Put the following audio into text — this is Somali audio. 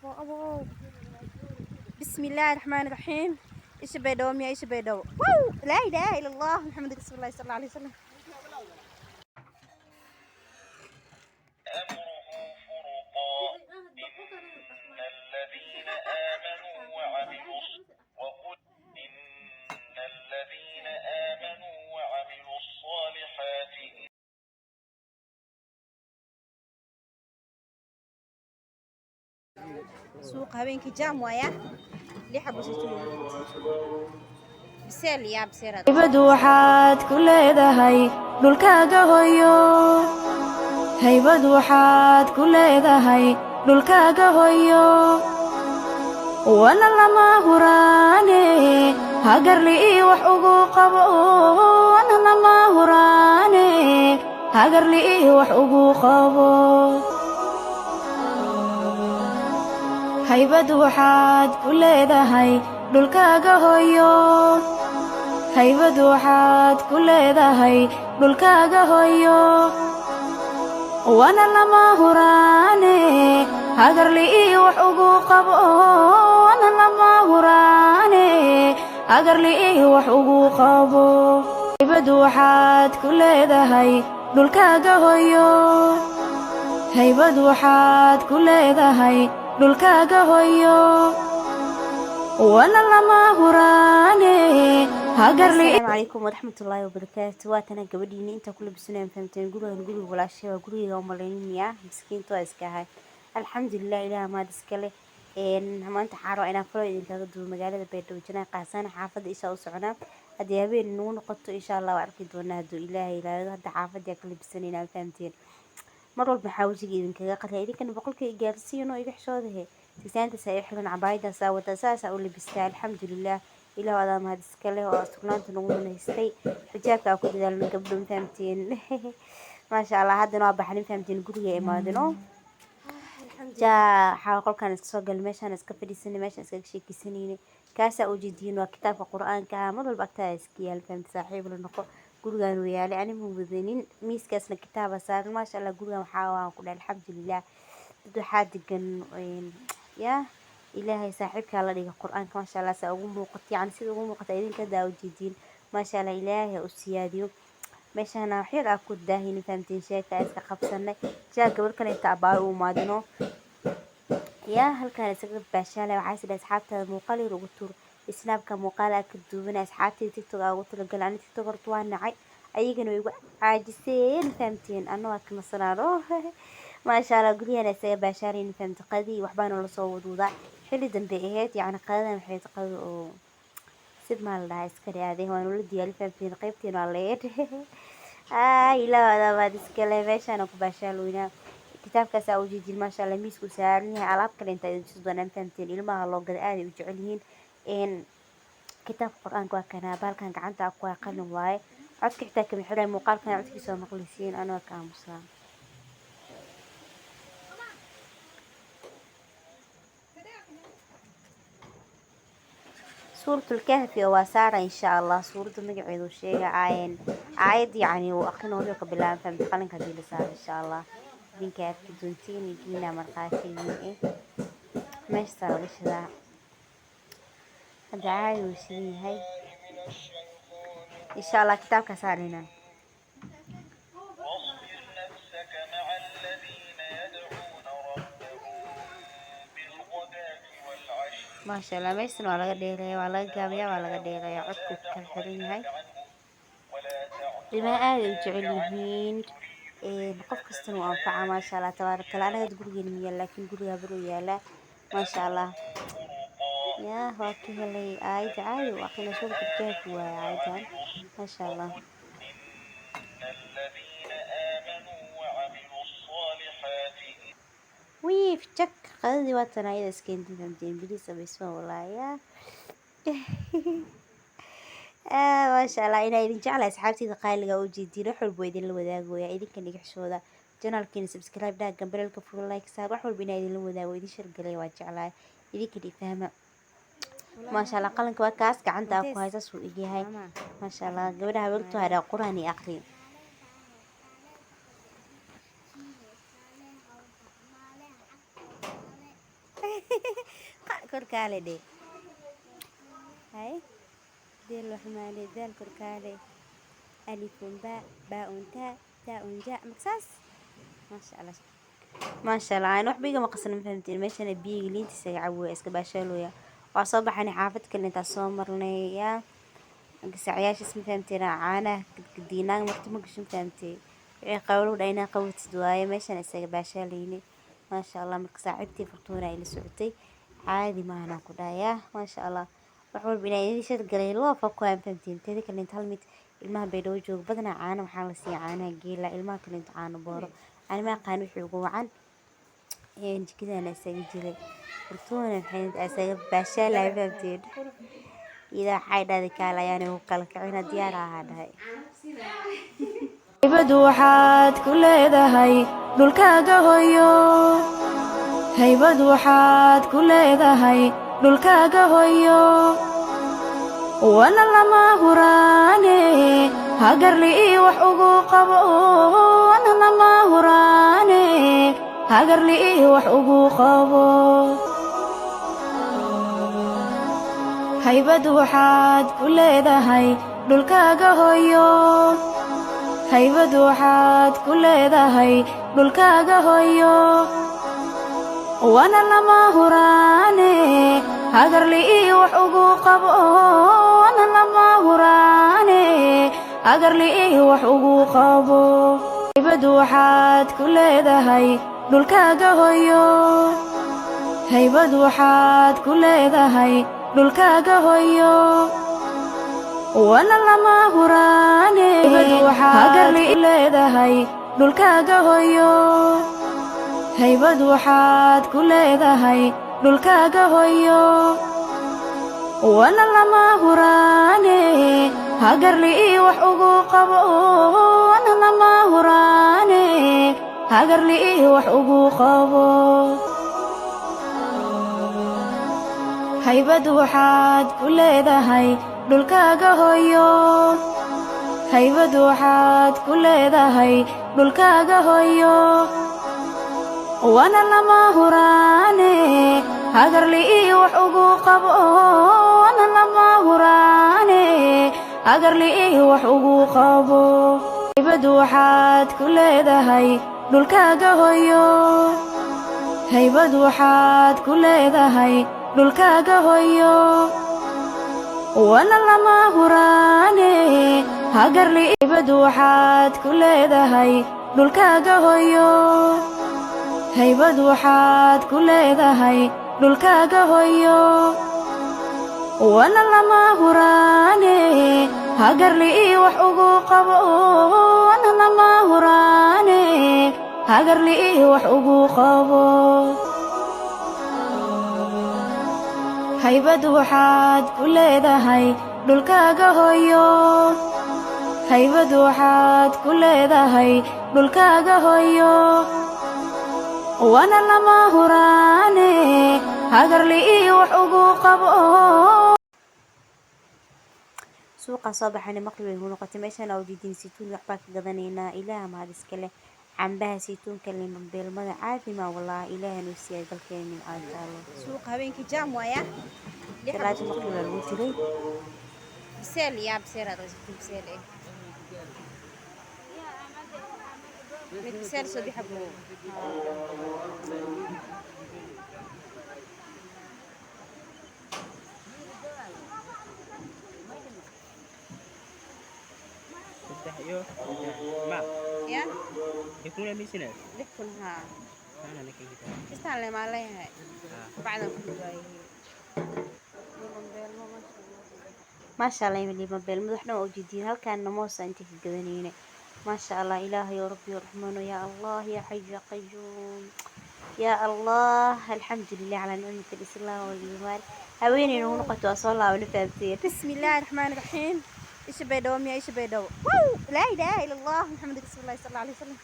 Abo bismillaahi raxmaani raxiim. Isha Baydhabo miya? Isha Baydhabo. Wow, laa ilaaha ila Allah, Maxamed rasuulullahi sal alla alay wasalam. Suuqa habeenkii jaam waaya. Lix xabo saytuun biseel yaa biseel. Haybad waxaad ku leedahay dhulkaaga hoyo. Haybad waxaad ku leedahay dhulkaaga hoyo. Wana lama huraane, hagarli ii wax ugu qabo. Wana lama huraane, hagarli ii wax ugu qabo. Haybad waxaad ku leedahay dhulkaaga hoyo. Haybad waxaad ku leedahay dhulkaaga hoyo. Wana lama huraane, hagarli ii wax ugu qabo. Wana lama huraane, hagarli ii wax ugu qabo. Haybad waxaad ku leedahay dhulkaaga hoyo. Haybad waxaad ku leedahay dhulkaaga hoyo. Wana lama huraane, hagarli. Asalaamu calaykum waraxmatullaahi wabarakaatu. Waatana gabadhiini intaa ku labisanayaan, fahamteen? Gurigan guriga walaashay waa, guriga umalaynaya miskiinta waa iska ahay. Alxamdulilah, ilaah maad iskale. Maanta waxaan rabaa inaan vlog idinkaga duwo magaalada Baydhabo Janaa, qaasana xaafadda isha u soconaa. Haddii habeen nagu noqoto, insha Allah waa arki doonaa, hadduu Ilaahay ilaaliyo. Hadda xaafadda ka labisanayna, fahamteen? Mar walba waxaa wajiga idinkaga qariya, idinkana boqolka i gaarsiin oo iga xishoodahe. Sisaantaas ay xiran, cabaayadaas aa wataa, saasaa u labistaa. Alxamdulilah, ilaah adaa mahad iska leh oo sugnaanta nagu manaystay. Xijaabka aa ku dadaalna gabdho, ma fahamteen? Maasha Allah. Haddana waa baxnin, fahamteen? Guriga imaadino, jaa waxaa qolkaan iska soo galay, meeshaan iska fadhiisanay, meeshaan iskaga sheekeysanayna. Kaasaa ujeediin waa kitaabka Qur-aanka ah, mar walba agtaada iska yaal, fahamta? Saaxiib la noqo. Gurigaan uu yaalay, ani ma wadanin. Miiskaasna kitaaba saaran. Maasha Allah, gurigan waxaa waan ku dhahay alxamdulilah, dad waxaa degan yaa Ilaahay saaxiibkaa la dhiga Qur-aanka. Maasha Allah, saa ugu muuqato, yacni sida ugu muuqata idinka hadaa ujeediin. Maasha Allah, Ilaahay ha u siyaadiyo. Meeshaana wax yar aa ku daahini, fahamteen? Sheeka aa iska qabsanay. Jaa gabar kale inta abaayo u imaadino, yaa halkaan isaga baashaalay. Waxaa is dhahay asxaabtaada muuqaal yar ugu tuur Snapka, muuqaal aa ka duwanay asxaabtayda TikTok aa ugu talagalay. Ani TikTok horta waa nacay, ayagana way igu caajiseen, fahamteen? Anna waa ka nasanaano. Maasha Allah, guryahan isaga baashaalayna, fahamte? Qadii waxbaana lasoo wadwadaa, xilli dambe ahayd. Yacni qadadan waxay qado oo sid maa la dhahaa, iska dhaaday, waan ula diyaari, fahamteen? Qaybteen waa leed. Ay, ilaah baad iskale. Meeshaan ku baashaaloynaa. Kitaabkaas aa ujeedin, maasha Allah, miisku saaran yahay. Alaab kale intaa idin tusi doonaan, fahamteen? Ilmaha loo gada, aaday u jecel yihiin. Kitaabka Qur-aanka waa kanaa. Baalkan gacanta ku waa qalin waaye. Codka xitaa kama xiray muuqaalkan, codkiisa waa maqlisiin. Anoo ka aamusaa. Suuratul Kahfi waa saara, insha Allah. Suuradda magaceedu sheega aayan aayad, yacni uu aqrin hore ka bilaabay, fahamta? Qalinka hadii la saaro, insha Allah idinka arki doontiin, idiina markhaatigiin meeshtaa laga shidaa. Hadda caadi uu shidan yahay, insha Allah. Kitaabka saarina. واصبر نفسك مع الذين يدعون ربهم بالغداة والعشي. Maasha Allah, meeshan waa laga dheereeya, waa laga gaabiyaa, waa laga dheereeyaa. Codku kala xiran yahay. ولا تعد Ilmaha aad ay u jecel yihiin, qof kastana wuu anfaca. Maasha Allah, tabaaraka Allah. Anaga gurigeena ma yaal, laakiin guriga habaruu yaalaa. Maasha Allah, yaa waa ka helay aayadda caadi u aqrina. Suuratul Kahfi waaye aayadan. Maasha Allah. إن الذين آمنوا وعملوا الصالحات Wiif jak, qadadii waa tan ayada iskeentay, fahamteen? Bariis abaysma walaahi yaa. Maasha Allah, inaa idin jeclahay asxaabteyda qaaliga oo ujeediin. Wax walba waa idinla wadaagooya, idinka dhigixshooda. Channelkiina subscribe dhaha, gambarelka furo, like saar. Wax walba inaa idinla wadaago, idin shargalay waa jeclahay. Idinka dhig fahma. Maasha Allah, qalinka waa kaas gacanta aa ku haysaas uu egyahay. Maasha Allah, gabadha habartu hadhaa Qur-aan iyo aqri. Korkaale dhe. Hay, deel waxmaale daal korkaale, alifun baa, baa-un taa, taa-un jaa, maksaas. Maasha Allah, maasha Allah. Aan waxba igama qasna, ma fahamtiin? Meeshana biyiga liintiisa iga cabuya, iska baashaalooya. Waa soo baxanay, xaafad kale intaa soo marnay yaa gasacyaashaas, ma fahamteen? Caanaha gadgadiinaan marti ma gasho, ma fahamtee? Wixii qawlo dha inaa qabatid waaye. Meeshan isaga baashaalayne, maasha Allah. Marka saaxiibtii Fortuna ay la socotay, caadi maahan ku dhahayaa. Maasha Allah, wax walba inaa idin share galay loo fa ku haya, ma fahamteen? Teeda kale inta hal mid, ilmaha Baydhabo jooga badanaa caano waxaa la siiya caanaha geela, ilmaha kale inta caano booro. Ani ma aqaan wixii ugu wacan. Jikadana isaga jiray Fortuna, maxay isaga baashaalaya, ma fahamteen? Idaa waxay dhahday, kaal ayaan ugu kala kicina, diyaar ahaa dhahay. Haybad waxaad ku leedahay dhulkaaga hoyo, haybad waxaad ku leedahay dhulkaaga hoyo, wana lama huraane, hagarli wax ugu qabo, wana lama huraane, hagarli wax ugu qabo. Haybad waxaad ku leedahay dhulkaaga hoyo, haybad waxaad ku leedahay dhulkaaga hoyo, wana lama huraane, hagarli wax ugu qabo, wana lama huraane, hagarli wax ugu qabo. Haybad waxaad ku leedahay dhulkaaga hoyo, haybad waxaad ku leedahay dhulkaaga hoyo, wana lama huraane, hagarli leedahay dhulkaaga hoyo, haybad waxaad ku leedahay dhulkaaga hoyo, wana lama huraane, hagarli wax ugu qabo, wana lama huraane, hagarli wax ugu qabo. Haybad waxaad ku leedahay dhulkaaga hoyo, haybad waxaad ku leedahay dhulkaaga hoyo, wana lama huraane, hagarli wax ugu qabo, wana lama huraane, hagarli wax ugu qabo. Haybad waxaad ku leedahay dhulkaaga hoyo, haybad waxaad ku leedahay dhulkaaga hoyo, wana lama huraane, hagarli. Haybad waxaad ku leedahay dhulkaaga hoyo, haybad waxaad ku leedahay dhulkaaga hoyo, wana lama huraane, hagarli wax ugu qabo, wana lama huraane, hagarli wax ugu qabo. Haybad waxaad ku leedahay dhulkaaga hoyo, haybad waxaad ku leedahay dhulkaaga hoyo, wana lama huraane, hagarli wax ugu qabo. Suuqa soo baxana, maqrib ay noqotay. Meeshaan aa ujeedin saytuun waxbaa ka gadanaynaa. Ilaaha mahad iska leh. Cambaha, saytuunka, liin beelmada caadi ma wallaahi. Ilaaha noo siiyay dalkeena nimcada taalo. Suuqa habeenkii jaam waaya. Salaada maqrib baa lagu jiray. Biseel yaa biseel aad saytuun biseel eh mid biseel soo bixa buu. Saddex iyo saddex ma Ya. 6,000 miisinaad? 6,000 haa. Ana ninka kitaa. Kistaan le maa leeyahay. Bacdan ku waayay. Maasha Allah, liima beelmada waxna waa ujeediin. Halkaana moosa inta ka gadanayna. Maasha Allah, ilaahay oo rabbi raxmaano, yaa Allah, yaa xayu yaa qayuum, yaa Allah, alxamdulilah calaa nicmati alislaam waliimaan. Haweeney nagu noqoto waa soo laabana, fahamteen? بسم الله الرحمن الرحيم. ايش بيدو ميا ايش بيدو، واو، لا اله الا الله محمد رسول الله صلى الله عليه وسلم.